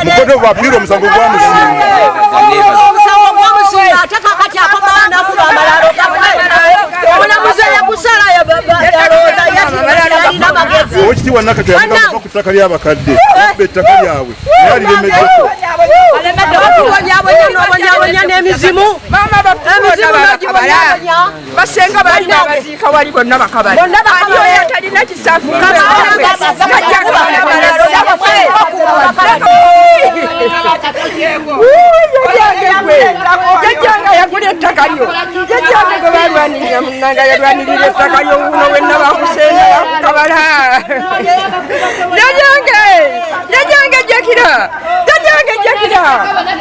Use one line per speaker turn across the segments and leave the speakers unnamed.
Mu court of appeal omusango gwamusinga.
Omusango gwamusinga, ate kakati akomawo nakuba amalalo gaffe. Omulamuzi eyakusala yalowooza yalina magezi.
Owekitiibwa Nakato yamugamba ku ttaka ly'abakadde, abba ettaka lyabwe, naye aliremeddeko.
Alemedde batubonyabonya n'obonyabonya n'emizimu. Emizimu n'ogibonyabonya.
Basenga balina abaziika wali bonna bakabali.
Bonna bakabali.
Ani oyo atalina kisafu? Jjajjange yagula ettaka lyo, jjajjange gwe balwanirira munanga yalwanirira ettaka lyo wuno wenna bakusenda bakukabala. Jjajjange, jjajjange jjakira, jjajjange jjakira,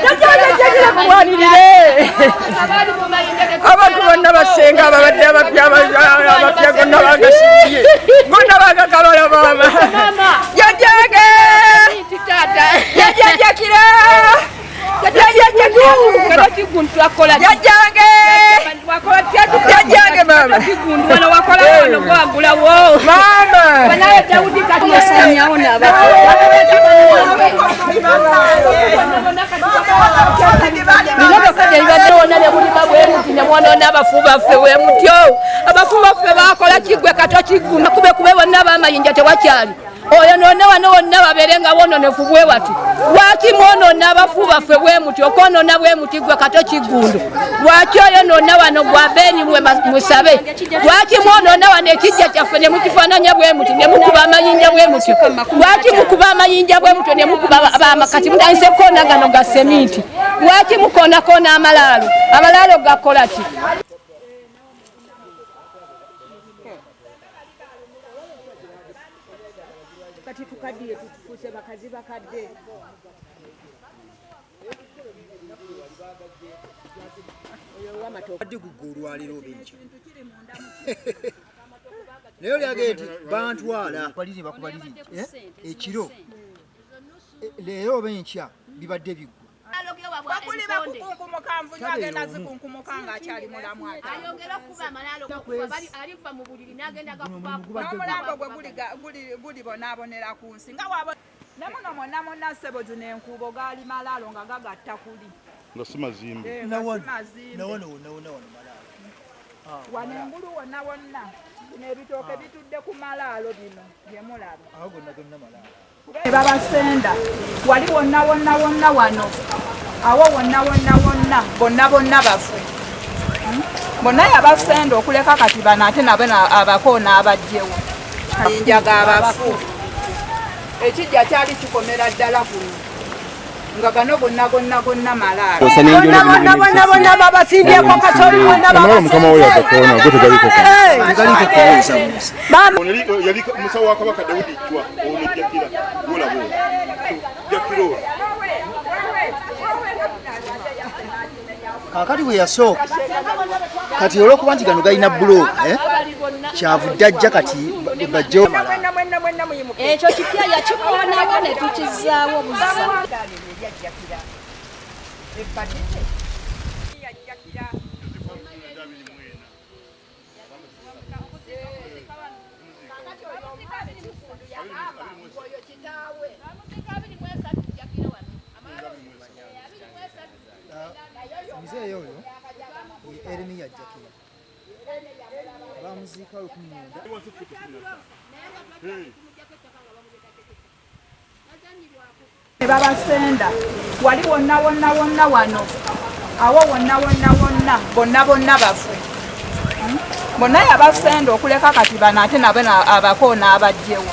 jjajjange jjakira kulwanirire abantu bonna basenga ababadde abapya abapya gonna bagasimbye gonna bagakabala. Maama, jjajjange, jjajjakira, jjajjange, jjajjange, maama, maama.
Bino byokka bye bibadde wonna ne bulima bwe muti ne mwonoona abafu baffe bwe mutyo. Abafu baffe bakola kiggwe kato kigguma kube kube bonna bamayinja tewakyali oyo none wano wonna babeere nga boononefu bwe bati. Lwaki mwonoona abafu baffe bwe muti okwonoona bwe muti gwe kato kiggundu? Lwaki oyo nonna wano gwa beeni mwe musabe? Lwaki mwonoona wano ekijja kyaffe ne mukifaananya bwe muti ne mukuba amayinja bwe mutyo? Lwaki mukuba amayinja bwe mutyo ne mukuba kati mutandise kukoona gano ga seminti? Lwaki mukoonakoona amalaalo? Amalaalo gakola ki?
Kati tukaddiye, tutufuuse bakazi bakadde.
Badde gugga olwaleero oba enkya, naye olyage nti bantwala baliri bakubaliri ekiro, leero oba enkya bibadde biggwa.
Bakuli bakukunkumuka nvunyu agenda zikunkumuka ng'akyali mulamu ate.
Ayongera okukuba amalaalo, aliva mu buliri n'agenda.
N'omulambo gwe gulibonaabonera ku nsi nga wabo ne muno mwonna mwonna ssebo, zino enkuubo gaali malaalo nga gagatta kuli.
Nga si mazimbe.
Eh, nga si mazimbe.
Nawano wonna wonna wano malaalo.
Wano engulu wonna wonna bino ebitooke bitudde ku malaalo bino bye mulaba.
Awo gonna gonna malaalo.
Ne babasenda wali wonna wonna wonna wano awo wonna wonna wonna bonna bonna bafu. Bonna yabasenda okuleka kati bano ate nabo abakoona abajjewo ayinja g'abafu. Ekijja kyali kikomera ddala kuno nga gano gonna gonna gonna malaalo.
Bonna bonna bonna bonna babasimbyeko kasoli bonna.
Amalaalo mukama we yagakoona go tegaliko.
Tegaliko kubuuzabuuza.
Ono yali musawo wa Kabaka Dawudi Chwa. Ono Jakira gwolaba ono Jakira ono.
Kaakati bwe yasooka kati olwokuba nti gano galina bulooka, eh, kyavudde ajja kati bajjewo malaalo.
Mwenna mwenna mwenna muyimuke.
Ekyo kipya yakikoonawo ne tukizaawo buzza.
Eryajjakira ebbatite yajjakira. Oyo kitaawe.
Muzeeyi oyo ye Eremiya Jjakira, bamuziika 19.
Ne babasenda wali wonna wonna wonna wano awo wonna wonna wonna bonna bonna bafu. Bonna yabasenda okuleka kati bano ate nabo abakoona abajjewo.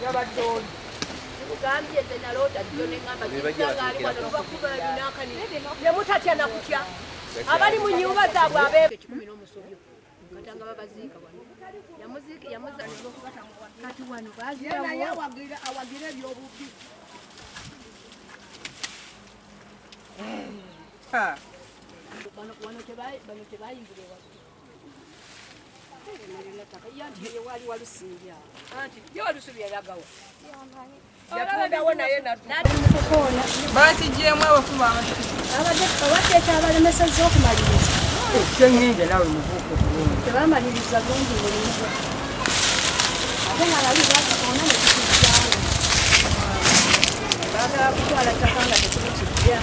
Yabadde oli.
Gambye nze naloota jjo ne ŋŋamba kitange ali wano bakuba ebinaakani
ne mutatya nakutya abali mu nyumba zaabwe abe
ekikumi n'omusobyo katanga babaziika wano yamuziika yamuza kati wano
naye
baazirawo.
Awagira ebyobubi.
Wano bano tebayingira ewaffe. Wali walusimbi awo anti ye walusubi yalagawa.
Yatundawo naye.
Bakigyemu abafu.
Abadde ekyabalemesezza okumaliriza.
Kyeŋŋenja naawe mubuuke bulungi.
Tebamaliriza bulungi mulimu gwe. Ate nga bali bakikoona ne tukizzaawo. Baagala kutwala ttaka nga tekuli kijja.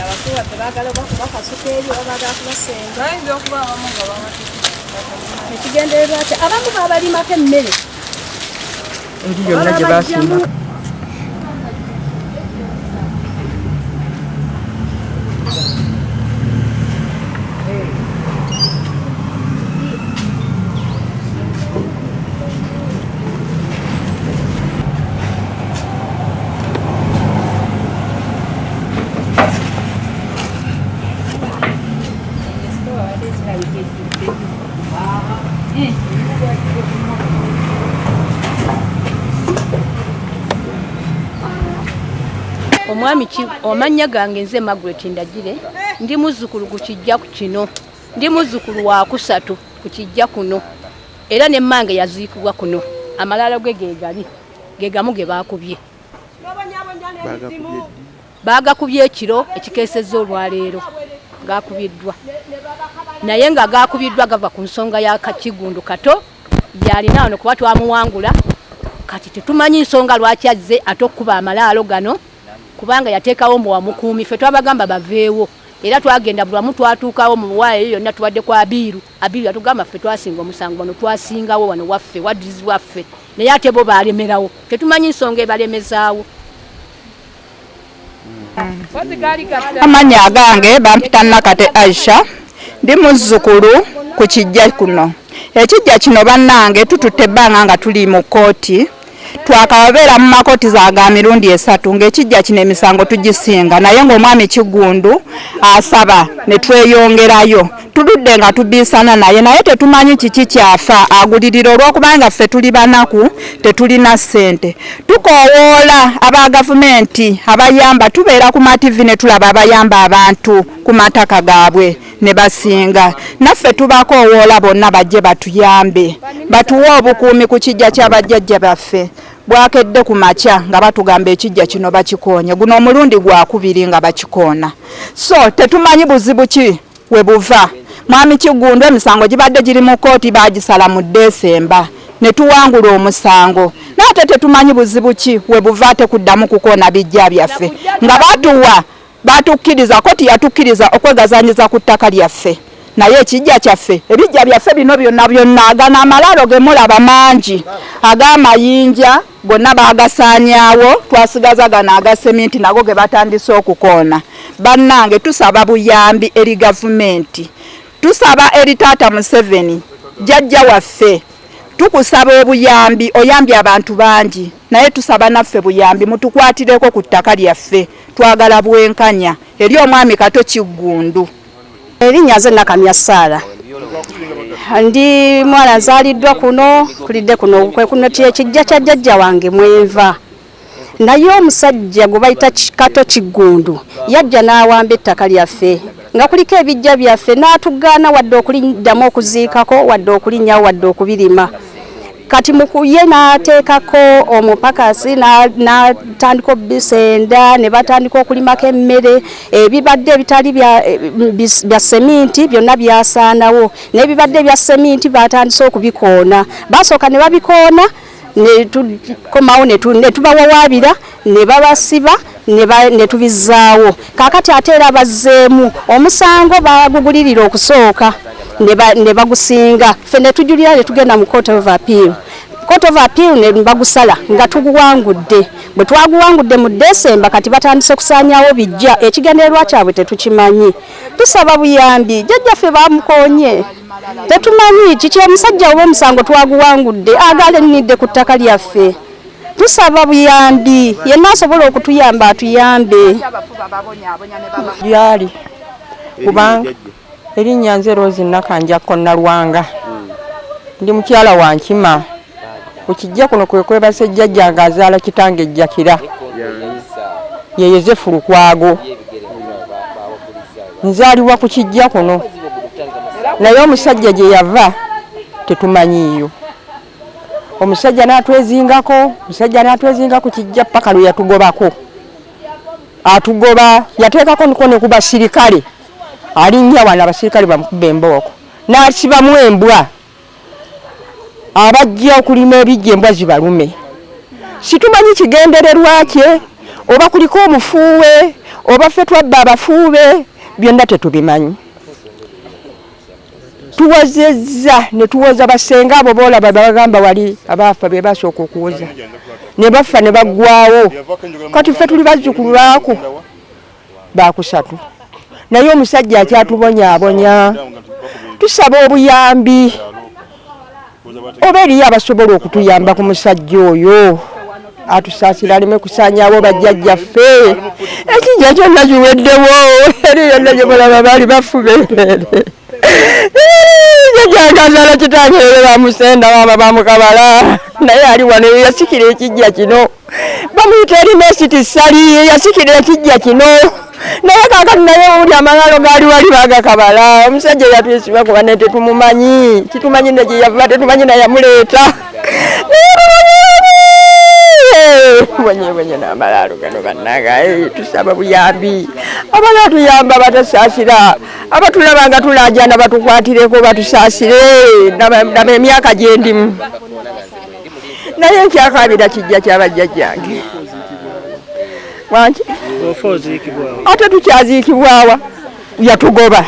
Abafu baffe baagala bakasuka eri oba baagala kubasenga.
Bayinza okuba abamu nga bamatidde.
Ekigendererwa kya abamu babalimako emmere.
Eri yonna gye basimba.
Omwami amannya gange nze Margaret Ndagire, ndi muzzukulu ku kijja kino, ndi muzzukulu wa kusatu ku kijja kuno, era ne mmange yaziikibwa kuno. Amalaalo ge geegali ge gamu ge baakubye. Baagakubye ekiro ekikeesezza olwaleero, gaakubiddwa, naye nga gaakubiddwa gava ku nsonga ya Kiggundu Kato yalina wano kuba twamuwangula. Kati tetumanyi nsonga lwaki azze ate okukuba amalaalo gano, kubanga yateekawo mbu wamukuumi. Ffe twabagamba baveewo, era twagenda buli wamu, twatuukawo mu buwaayo yonna, tubadde ku Abiiru. Abiiru yatugamba ffe twasinga omusango wano, twasingawo wano waffe, wadizi waffe, naye ate bo balemerawo. Tetumanyi nsonga ebalemezaawo.
Amannya agange bampita Nakate Aisha, ndi muzzukulu ku kijja kuno. Ekijja kino bannange tututte ebbanga nga tuli mu kkooti, twakababeera mu makooti za mirundi esatu ng'ekijja kino emisango tugisinga, naye ng'omwami Kiggundu asaba ne tweyongerayo. Tuludde nga tubiisana naye, naye tetumanyi kiki kyafa agulirira, olw'okubanga ffe tuli banaku, tetulina ssente. Tukoowoola aba gavumenti abayamba, tubeera ku mativi ne tulaba abayamba abantu ku mataka gaabwe ne basinga. Naffe tubakoowoola bonna bajje batuyambe, batuwe obukuumi ku kijja ky'abajjajja baffe. Bwakedde ku makya nga batugamba ekijja kino bakikoonye, guno omulundi gwakubiri nga bakikoona, so tetumanyi buzibu ki we buva. Mwami Kiggundu emisango gibadde giri mu kkooti, baagisala mu Desemba ne tuwangula omusango, naye ate tetumanyi buzibu ki we buva ate kuddamu kukoona bijja byaffe nga batuwa batukkiriza. Kkooti yatukkiriza okwegazanyiza ku ttaka lyaffe, naye ekijja kyaffe, ebijja byaffe bino byonna byonna, agano amalaalo ge mulaba mangi ag'amayinja gonna baagasaanyaawo, twasigaza gano aga seminti nago ge batandise okukoona. Bannange, tusaba buyambi eri gavumenti, tusaba eri taata Museveni, jjajja waffe, tukusaba obuyambi. Oyambye abantu bangi, naye tusaba naffe buyambi, mutukwatireko ku ttaka lyaffe. Twagala bwenkanya eri omwami Kato Kiggundu.
Erinnya nze Nakamya Saara, ndi mwana nzaaliddwa kuno, kulidde kuno, kwe kuno ekijja kya jjajja wange mwenva. Naye omusajja gwe bayita Kato Kiggundu yajja n'awamba ettaka lyaffe nga kuliko ebijja byaffe, n'atugaana wadde okuliddamu okuziikako, wadde okulinnyawo, wadde okubirima. Kati ye n'ateekako omupakasi n'atandika obisenda, ne batandika okulimako emmere. Ebibadde ebitali bya seminti byonna byasaanawo, n'ebibadde bya seminti batandise okubikoona. Basooka ne babikoona, ne tukomawo ne tubawawaabira, ne babasiba, ne tubizzaawo. Kaakati ate era bazzeemu omusango, bagugulirira okusooka ne bagusinga, ffe ne tujulira, ne tugenda mu Court of Appeal. Court of Appeal ne bagusala nga tuguwangudde. Bwe twaguwangudde mu Desemba, kati batandise kusaanyaawo bijja. Ekigendererwa kyabwe tetukimanyi. Tusaba buyambi, jjajjaffe bamukoonye, tetumanyi kiki. Omusajja oba omusango twaguwangudde, agalenidde ku ttaka lyaffe. Tusaba buyambi, yenna asobola okutuyamba atuyambe.
Lyali kubanga erinnya nze Rose Nakanjakko Nalwanga, ndi mukyala wa Nkima. Ku kijja kuno kwe kwebasa ejjajjange azaala kitange Ejjakira, ye Yozefu Lukwago. Nzaalibwa ku kijja kuno, naye omusajja gye yava tetumanyiiyo. Omusajja n'atwezingako, omusajja n'atwezinga ku kijja paka lwe yatugobako. Atugoba yateekako niko ne ku basirikale, alinnya wano abasirikale bamukuba embooko, n'asibamu embwa. Abajja okulima ebijja embwa zibalume. Situmanyi kigendererwa kye, oba kuliko omufuuwe, oba ffe twabba abafuube, byonna tetubimanyi. Tuwozezza ne tuwoza basenga abo boolaba babagamba wali abaafa be basooka okuwoza ne bafa ne baggwawo. Kati ffe tuli bazzukulu baako bakusatu, naye omusajja akyatubonyaabonya. Tusaba obuyambi oba eriyo abasobola okutuyamba ku musajja oyo, atusaasira aleme kusaanyaawo bajjajjaffe. Ekijja kyonna kiweddewo, eri yonna gye mulaba baali bafubeerere. Jjajjange azaala kitange leero bamusenda maama bamukabala, naye ali wano yasikira ekijja kino, bamuyita Erinesti Ssali, yasikira ekijja kino, naye kaakati naye owuli amalalo gaali wali bagakabala. Omusajja yatwesiba kuba ne tetumumanyi, kitumanyi ne gye yava, tetumanyi na yamuleeta. Bonyebonye n'amalaalo gano bannange, tusaba buyambi, abanaatuyamba batasaasira, abatulaba nga tulaajana batukwatireko batusaasire. Ndaba emyaka gye ndimu, naye nkyakaabira kijja kya bajjajjange. Wangi ate tukyaziikibwawa, yatugoba.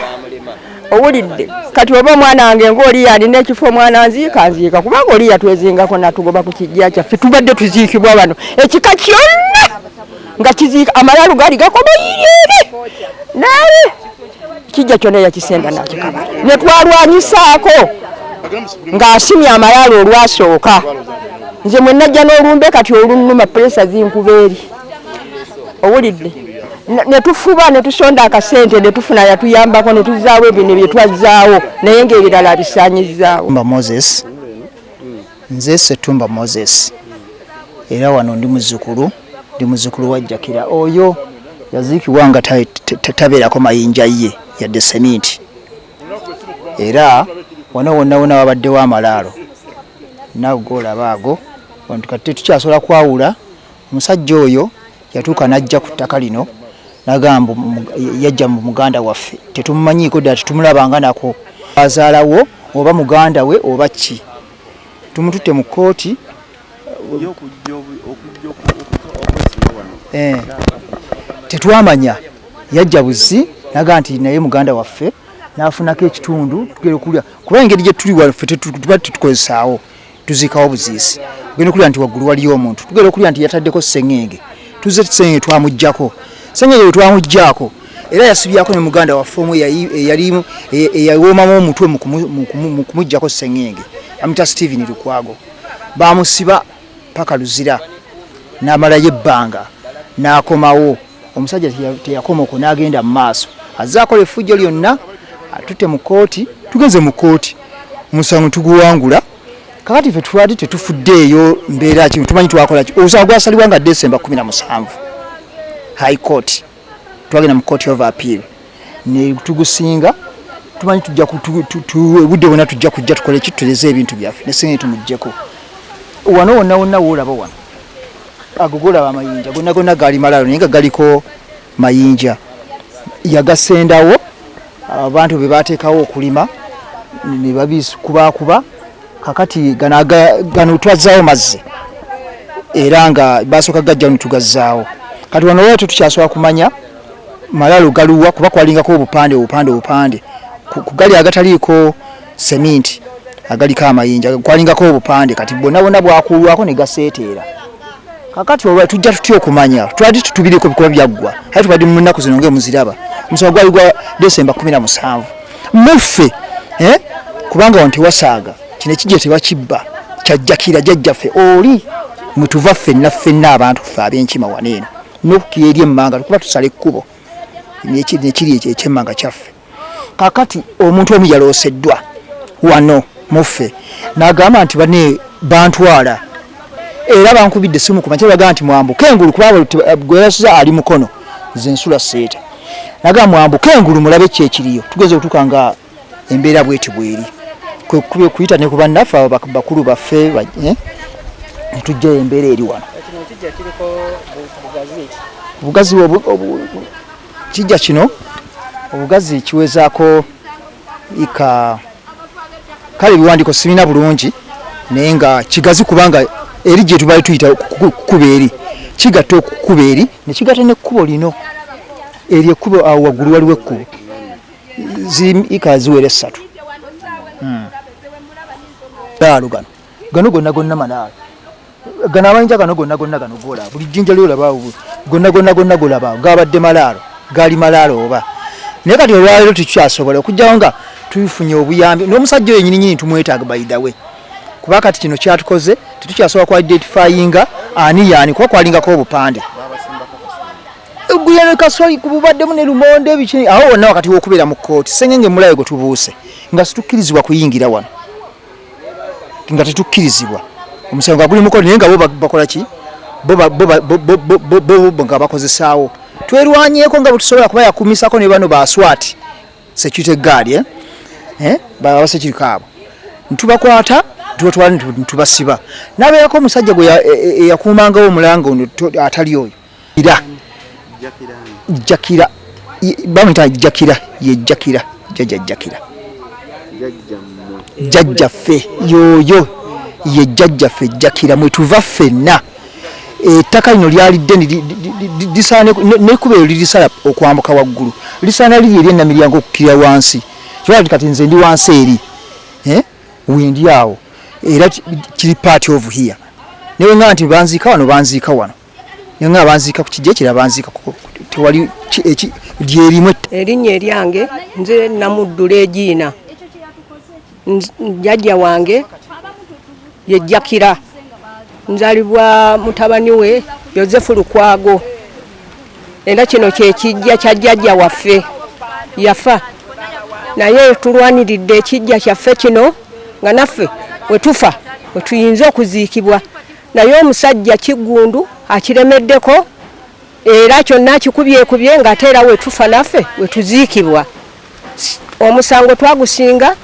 Owulidde kati oba omwana wange ng'oli yalina ekifo omwana nziika nziika, kubanga oli yatwezingako natugoba ku kijja kyaffe. Tubadde tuziikibwa wano ekika kyonna nga kiziika, amalaalo gaali gakoma iri naye kijja kyonna yakisenda nakikabala ne twalwanyisaako ng'asimye amalaalo olwasooka. Nze mwe najja n'olumbe kati olunnuma pulesa zinkuba eri. Owulidde ne tufuba ne tusonda akasente ne tufuna yatuyambako ne tuzzaawo ebino bye twazzaawo, naye ng'ebirala abisaanyizzaawo.
Moses, nze Ssetumba Moses, era wano ndi muzzukulu, ndi muzzukulu wa Jjakira. Oyo yaziikibwa nga tabeerako mayinja ye yadde seminti, era wano wonna wonna wabaddewo amalaalo naawe g'olaba ago. Kati tetukyasobola kwawula. Omusajja oyo yatuuka n'ajja ku ttaka lino n'agamba yajja mu muganda waffe, tetumumanyiiko ddala, tetumulabanga nako, azaalawo oba muganda we oba ki. Tumututte mu kkooti. Tetwamanya, yajja buzzi n'agamba nti naye muganda waffe, n'afunako ekitundu tugenda okulya, kuba engeri gye tuli waffe tuba tetukozesaawo, tuziikawo buziisi. Tugenda okulya nti waggulu waliyo omuntu, tugenda okulya nti yataddeko ssengenge, tuzze ssengenge twamuggyako, ssengenge bwe twamuggyaako era yasibyako ne muganda waffe omu eyawoomamu omutwe mu kumuggyako ssengenge, amuyita Steven Lukwago. Baamusiba paka Luzira n'amalayo ebbanga n'akomawo. Omusajja teyakoma okwo n'agenda mu maaso, azze akola effujjo lyonna, atutte mu kkooti. Tugenze mu kkooti, omusango tuguwangula. Kakati ffe twali tetufuddeeyo mbeera ki, tumanyi twakola ki. Omusango gwasalibwa nga December 17 High Court, twagenda mu Court of Appeal ne tugusinga. Tumanyi tujja obudde bwonna tujja kujja tukole ki, tutereze ebintu byaffe ne sente tumuggyeko. Wano wonna wonna woolaba wano ago golaba amayinja gonna gonna gaali malaalo, naye nga galiko mayinja. Yagasendawo abantu be bateekawo okulima ne babikubakuba. Kakati gano twazzaawo mazzi, era nga basooka gajjawo ne tugazzaawo. Kati wano wala tetukyasobola kumanya malaalo galuwa, kuba kwalingako obupande obupande obupande ku gali agataliiko seminti agaliko amayinja, kwalingako obupande. Kati bwonna bwonna bwakuulwako ne gaseeteera. Kakati olwa tujja tutya okumanya? Twali tutubiriko bikuba byaggwa, aye tubadde mu nnaku zino ng'emuziraba. Omusango gwali gwa Desemba 17 muffe, kubanga wano tewasaaga, kino ekijja tebakibba, kyajjakira jjajjaffe oli mwe tuva ffenna ffenna abantu ffe ab'enkima wano eno n'okukira eri emmanga, kuba tusala ekkubo nekiri eky'emmanga kyaffe. Kakati omuntu omu yalooseddwa wano muffe n'agamba nti bane bantwala, era bankubidde essimu ku makya bagamba nti mwambuke engulu, kuba gwe yasuza ali Mukono, nze nsula Seeta. Nagamba mwambuke engulu mulabe ki ekiriyo. Tugeze okutuuka nga embeera bweti bweri, kuyita ne ku bannaffe abo bakulu baffe ne tujjayo embeera eri wano. Obugazi kijja kino obugazi kiwezaako ika, kale ebiwandiiko sibina bulungi, Naye nga kigazi kubanga eri gye tubali tuyita kukuba eri kigatta okukuba eri ne kigatta n'ekkubo lino eri ekkubo awo waggulu waliwo ekkubo ika ziwera 3. Malaalo gano gano gonna gonna malaalo gano amayinja gano gonna gonna gano golaba buli jjinja lyolaba gonna gonna gonna golaba gabadde malaalo gaali malaalo oba naye kati olwaleero tekyasobola okujjawo nga tufunye obuyambi n'omusajja oyo nyini nyini tumwetaaga by the way kuba kati kino kyatukoze tetukyasobola ku identifyinga ani yaani kuba kwalingako obupande guyano kasoli kububaddemu ne lumonde biki awo wonna wakati w'okubeera mu kkooti sengenge mulayo gwe tubuuse nga situkkirizibwa kuyingira wano nga tetukkirizibwa omusango nga guli mu kkooti naye nga bo bakola ki bo nga bakozesaawo twerwanyeeko nga bwe tusobola kuba yakumisako ne bano ba SWAT security guard ba security abo ntubakwata tubatwala ntubasiba nabeerako omusajja gwe eyakuumangawo omulanga ono atali oyo era Jakira bamuyita Jakira ye Jakira jjajja Jakira jjajjaffe yoyo ye jjajjaffe Jakira mwe tuva ffenna. Ettaka lino lyali ddene lisaana n'ekkubo eryo lirisala okwambuka waggulu lisaana liri eri Namiryango okukkirira wansi kyova kati nze ndi wansi eri wendi awo era kiri part of here naye nga nti banziika wano banziika wano naye nga banziika ku kijja ekirala banziika tewali lyerimu.
Erinnya eryange nze Namuddula Egiina, jjajja wange ye Jakira, nzalibwa mutabani we Yozefu Lukwago, era kino kye kijja kya jjajja waffe yafa naye tulwaniridde ekijja kyaffe kino nga naffe we tufa we tuyinza okuziikibwa naye omusajja Kiggundu akiremeddeko era kyonna akikubyekubye ng'ate era we tufa naffe we tuziikibwa. Omusango twagusinga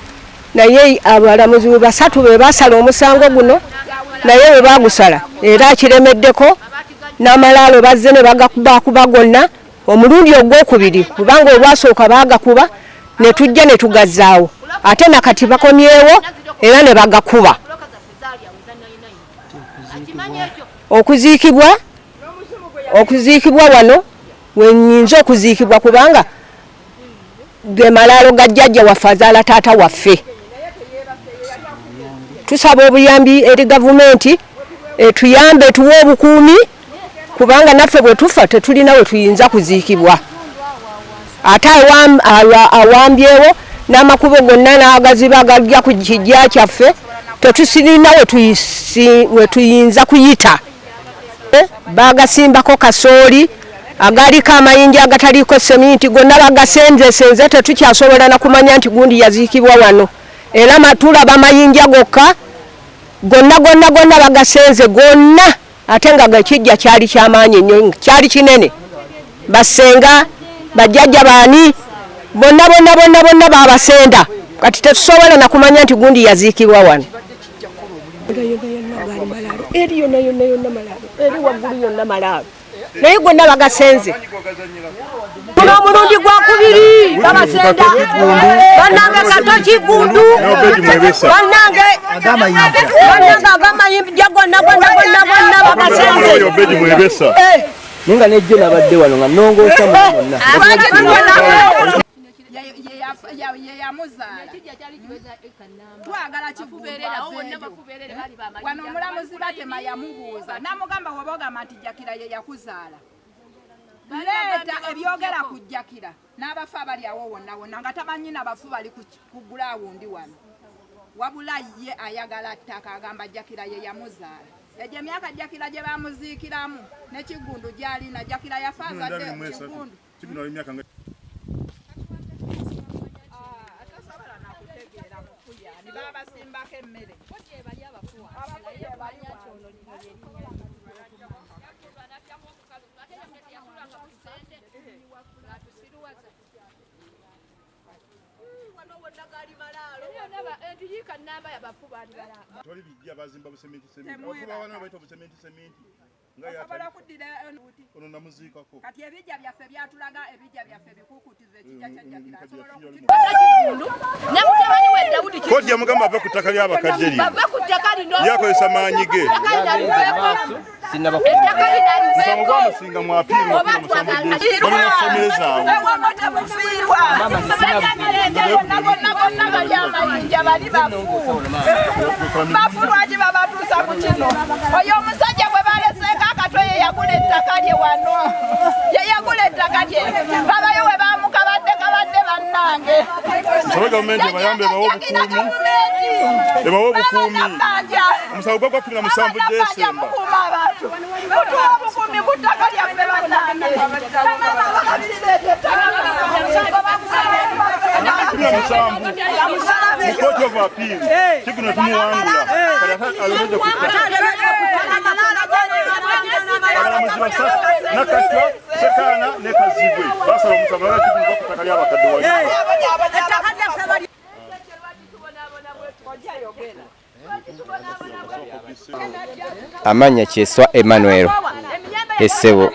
naye abalamuzi basatu be basala omusango guno naye we bagusala era akiremeddeko n'amalaalo bazze ne bagakubakuba gonna omulundi ogwokubiri kubanga olwasooka baagakuba ne tujja ne tugazzaawo ate nakati bakomyewo era ne bagakuba. Okuziikibwa wano wenyinza okuziikibwa kubanga ge malaalo ga jjajja waffe azaala taata waffe. Tusaba obuyambi eri gavumenti etuyambe etuwe obukuumi kubanga naffe bwe tufa tetulina we tuyinza kuziikibwa. Ate awambyewo n'amakubo gonna n'agaziba gajja ku kijja kyaffe tetusirina we tuyinza kuyita. Bagasimbako kasooli agaliko amayinja agataliiko seminti gonna bagasenzesenze tetukyasobola na kumanya nti gundi yaziikibwa wano era tulaba amayinja gokka gonna gonna gonna bagasenze gonna ate nga ekijja kyali kyamaanyi nnyo kyali kinene. Basenga bajjajja baani bonna bonna bonna bonna babasenda kati tetusobola na kumanya nti gundi yaziikibwa wano. Eri yonna yonna yonna malaalo eri waggulu yonna malaalo naye gonna bagasenze. Guno omulundi gwa kubiri babasenda bannange Kato Kiggundu bannange agamayinja gonna gonna gonna gonna bagasenze.
Naye nga nejjo nabadde wano nga nnongoosa mu bonna.
Yeyamuzaala twagala kifubeerera wano omulamuzi Batema yamubuuza n'amugamba woba ogamba nti Jakira ye yakuzaala leeta ebyogera ku Jakira n'abafu abali awo wonna wonna nga tamanyi n'abafu bali ku gulawundi wano wabula ye ayagala ttaka agamba Jakira ye yamuzaala. Egyo emyaka Jakira gye bamuziikiramu ne Kiggundu gy'alina Jakira yafa azadde Kiggundu. Babasimbako emmere Kati ebijja byaffe byatulaga ebijja byaffe bikukutiza ekijja kya Jakira asobola
ne mutabani we Daudi
Kkooti yamugamba ave ku ttaka ly'abakadde lino.
Bava ku ttaka
Yakozesa maanyi ge. Musango gwamusinga mu apiiru balina famire zaabwe.
Bafu lwaki babatuusa ku kino? Oyo omusajja gwe baleseeko akatwe ye yagula ettaka lye wano. Ye yagula ettaka lye. Babayo we bamukabadde kabadde bannange.
Nsaba gavumenti ebayambe ebawe obukuumi. Ebawe obukuumi. Omusango gwa 17 Desemba.
Mutuwa obukuumi ku ttaka lyaffe bannange. Bamaama bakabirira ettaka.
17 mu Court of Appeal Kiggundu tumuwangula kati ate alemedde ku ttaka. Abalamuzi basatu Nakacwa, Sekaana ne Kazibwe basala omusango naye Kiggundu gwa ku ttaka ly'abakadde wali.
Amannya Kyeswa Emmanuel Essebo,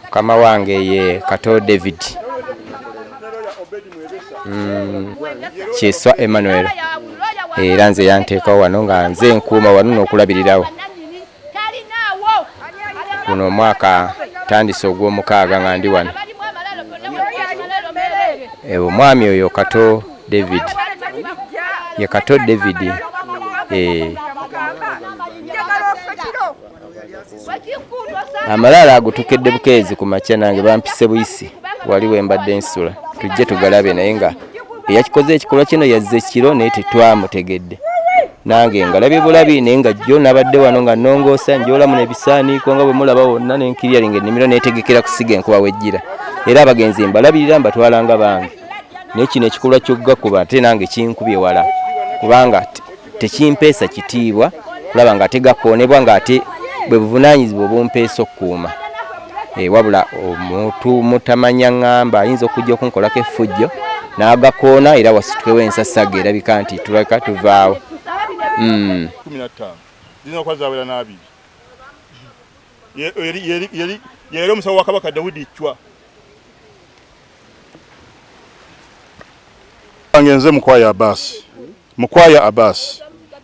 mukama wange ye Kato David. Kyeswa Emmanuel era nze yanteekawo wano nga nze nkuuma wano n'okulabirirawo. Guno omwaka tandise ogw'omukaaga nga ndi wano. Omwami oyo Kato David ye Kato David. Amalaalo ago tukedde bukeezi ku makya, nange bampise buyisi wali we mbadde nsula tujje tugalabe, naye nga eyakikoze ekikolwa kino yazze kiro naye tetwamutegedde. Nange ngalabye bulabi, naye nga jjo nabadde wano nga nnongoosa njoolamu n'ebisaaniiko nga bwe mulaba wonna, nenkiryalinga ennimiro neetegekera kusiga enkuba wejjira. Era abagenzi mbalabirira mbatwala nga bange, naye kino ekikolwa ky'okugakuba ate nange kinkubye wala, kubanga tekimpeesa kitiibwa kulaba nga tegakoonebwa ng'ate bwe buvunaanyizibwa obumpeesa okukuuma. Wabula omuntu mutamanya ŋŋamba ayinza okujja okunkolako effujjo n'agakoona era wasitukewo ensasage erabika nti tuleka tuvaawo.
15 zirina okuba zawera n'abiri. Yali omusawo wa Kabaka Dawudi Chwa. Nze Mukwaya Abbas. Mukwaya Abbas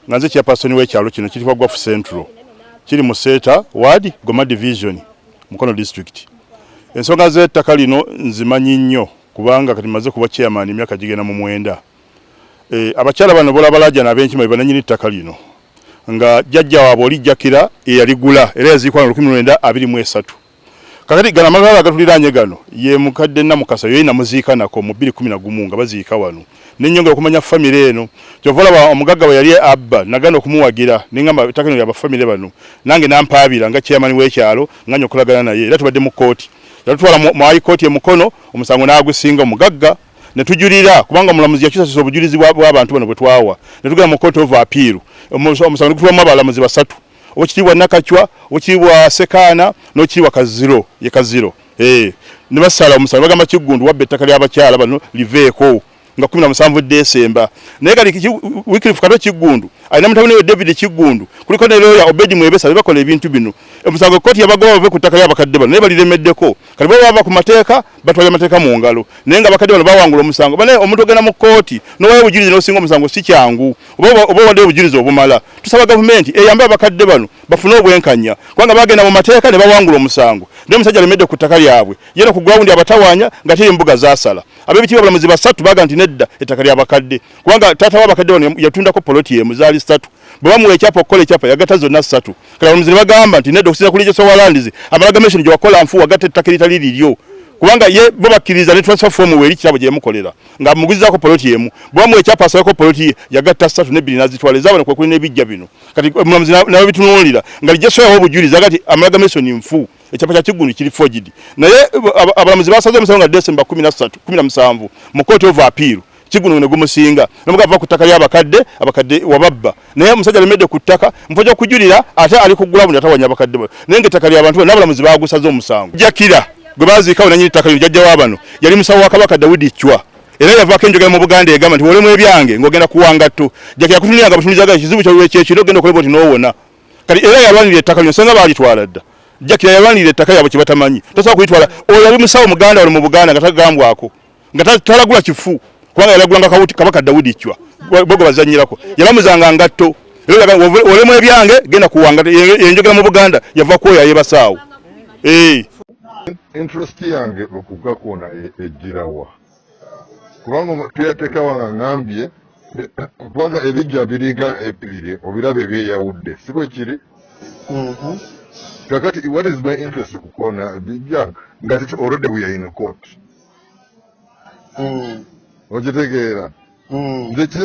nga nze chairperson w'ekyalo kino kitibwa Gwafu Central, kiri mu Seeta Ward, Goma Division, Mukono District. Ensonga z'ettaka lino nzimanyi nnyo kubanga kati maze kuba chairman emyaka gigenda mu 9. Abakyala bano bolaba Lajana ab'enkima be bannannyini ttaka lino, nga jjajja waabwe oli Jjakira eyaligula era yaziikwa mu 1923. Kakati gano amalala agatuliraanye gano ye mukadde Namukasa yoye namuziika nako mu 2011 nga baziika wano. Nennyongera okumanya famire eno, kyova olaba omugagga bwe yali abba nagana okumuwagira nengamba ettaka lino lyaba famire bano, nange nampaabira nga chairman w'ekyalo nganya okulagana naye era tubadde mu kkooti. Yatutwala mu high court e Mukono, omusango n'agusinga omugagga ne tujulira kubanga omulamuzi yakyusakyusa obujulizi bw'abantu bano bwe twawa, ne tugenda mu court of appeal. Omusango ne gutulwamu abalamuzi basatu, Owekitiibwa Nakacwa, Owekitiibwa Sekaana n'Owekitiibwa Kaziro, ye Kaziro. Ne basala omusango bagamba Kiggundu wabba ettaka ly'abakyala bano liveeko nga 17 Desemba. Naye kati Wycliffe Kato Kiggundu alina mutabani we David Kiggundu, kuliko ne lawyer Obedi Mwebesa be bakola ebintu bino. Omusango kkooti yabagoba bave ku ttaka ly'abakadde bano naye baliremeddeko. Kati bo bava ku mateeka batwala amateeka mu ngalo, naye nga abakadde bano bawangula omusango. Banaye omuntu ogenda mu kkooti n'owayo obujulizi n'osinga omusango si kyangu, oba owaddeyo obujulizi obumala. Tusaba gavumenti eyambe abakadde bano bafune obwenkanya, kubanga bagenda mu mateeka ne bawangula omusango, naye omusajja alemedde ku ttaka lyabwe yena ku ground abatawaanya nga teri embuga zaasala. Ab'ebitiibwa abalamuzi basatu baga nti nedda, ettaka ly'abakadde, kubanga taata w'abakadde bano yatundako poloti emu, zaali 3. Bwe bamuwa ekyapa okukola ekyapa yagatta zonna 3. Kati abalamuzi ne bagamba nti nedda, okusinziira ku Registrar wa Lands amalgamation gye wakola nfu, wagatta ettaka eritali liryo, kubanga ye bo bakkiriza ne transfer form weeri kirabo gye yamukolera nga amuguzizaako poloti emu. Bwe bamuwa ekyapa asalako poloti ye yagatta 3 n'ebbiri n'azitwala ezaabano kwe kuli n'ebijja bino. Kati omulamuzi n'abitunuulira nga Registrar yawa obujulizi agati amalgamation nfu, ekyapa kya Kiggundu kiri forged. Naye abalamuzi basaze omusango nga December 13 17 mu court of appeal, Kiggundu ne gumusinga nomugava ku ttaka ly'abakadde, abakadde wababba, naye omusajja alemedde ku ttaka mufo ky'okujulira ate ali ku ground atawanya abakadde bano, naye ng'ettaka ly'abantu bano n'abalamuzi baagusaze omusango. Jjakira gwe baaziikawo nannyini ttaka lino jjajja wa bano yali musawo wa Kabaka Dawudi Chwa, era yavaako enjogera mu Buganda egamba nti bw'olemwa ebyange ng'ogenda kuwa ngatto. Jjakira kutunulira nga butunuliza ga ekizibu kyo kyekino ogenda okolebwa oti n'owona. Kati era yalwanirira ettaka lino senga baalitwala dda. Jjakira yalwanirira ettaka lyabwe kye batamanyi, tosobola kulitwala. Oyo yali musawo muganda wano mu Buganda nga tagambwako, nga talagula kifu, kubanga yalagulanga Kabaka Dawudi Chwa bo gwe bazannyirako, yalamuzanga ngatto. Era olemu ebyange genda kuwanga enjogera mu Buganda yava kwoyo ayebasaawo. Eh.
Interest yange okugakoona ejjirawa kubanga tuyateekawo nga ngambye kubanga ebijja biringa ebibiri obiraba ebyeyawudde si bwe kiri mhm. kakati what is my interest kukoona bijja nga already we are in court mm. Okitegeera mm. Nze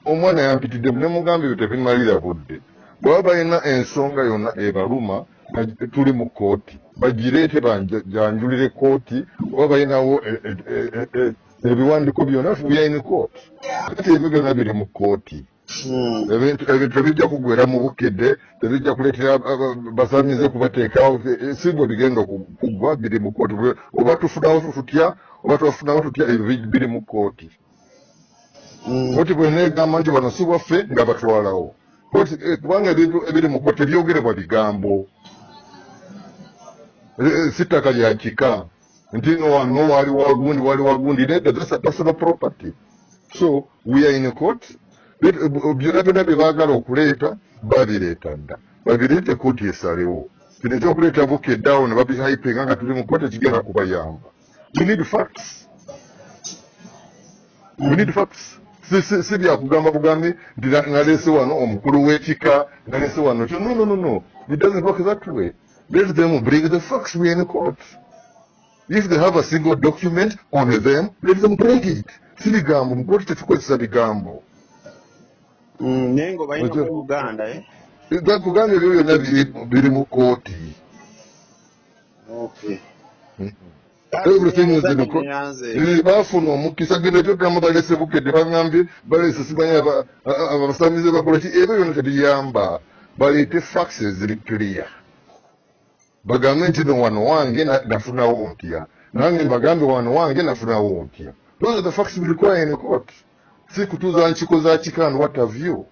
omwana yampitiddemu ne mugamba ebyo tebimalira budde bwaba balina ensonga yonna ebaluma tuli mu kkooti bagireete banjanjulire kkooti oba balinawo e, e, e, ebiwandiiko byonna we are in court kati ebyo byonna biri mu kkooti Hmm. Ebintu tebijja kugwera mu bukedde tebijja kuleetera basamize kubateekawo eh, si bwe bigenda okuggwa biri mu kkooti oba tufunawo tutya oba twafunawo tutya ebyo biri mu kkooti hmm. Kkooti bweneegamba nti bano si waffe nga batwalawo kkooti eh, kubanga ebintu ebiri mu kkooti tebyogerebwa bigambo eh, si ttaka lya kika nti no wano wali wagundi wali wagundi nedda that's a personal property so we are in court byonna byonna bye baagala okuleeta babireeta dda babireete kooti esalewo kino ekyokuleeta bukedde awo ne babihypinga nga tuli mu kooti ekigenda kubayamba we need facts we need facts si byakugamba bugambi nti naleese wano omukulu w'ekika naleese wano no no no no it doesn't work that way Let them bring the facts. We are in court. If they have a single document on them, let them bring it. Si bigambo, mu kooti tetukozesa bigambo.
Mm, naye nga obalina ku Uganda eh?
Kugamba ebyo byonna biri mu kooti.
Okay.
Mm. Everything is in court. Eh, bafuna omukisa genda kyogamba balese bukedde bagambye balese simanyi abasamize bakola ki ebyo byonna tebiyamba baleete facts eziri clear bagambe nti no wano wange nafunawo ntya nange mbagambe wano wange nafunawo ntya those are the facts we require in court si kutuuza nkiko za kika and what have you.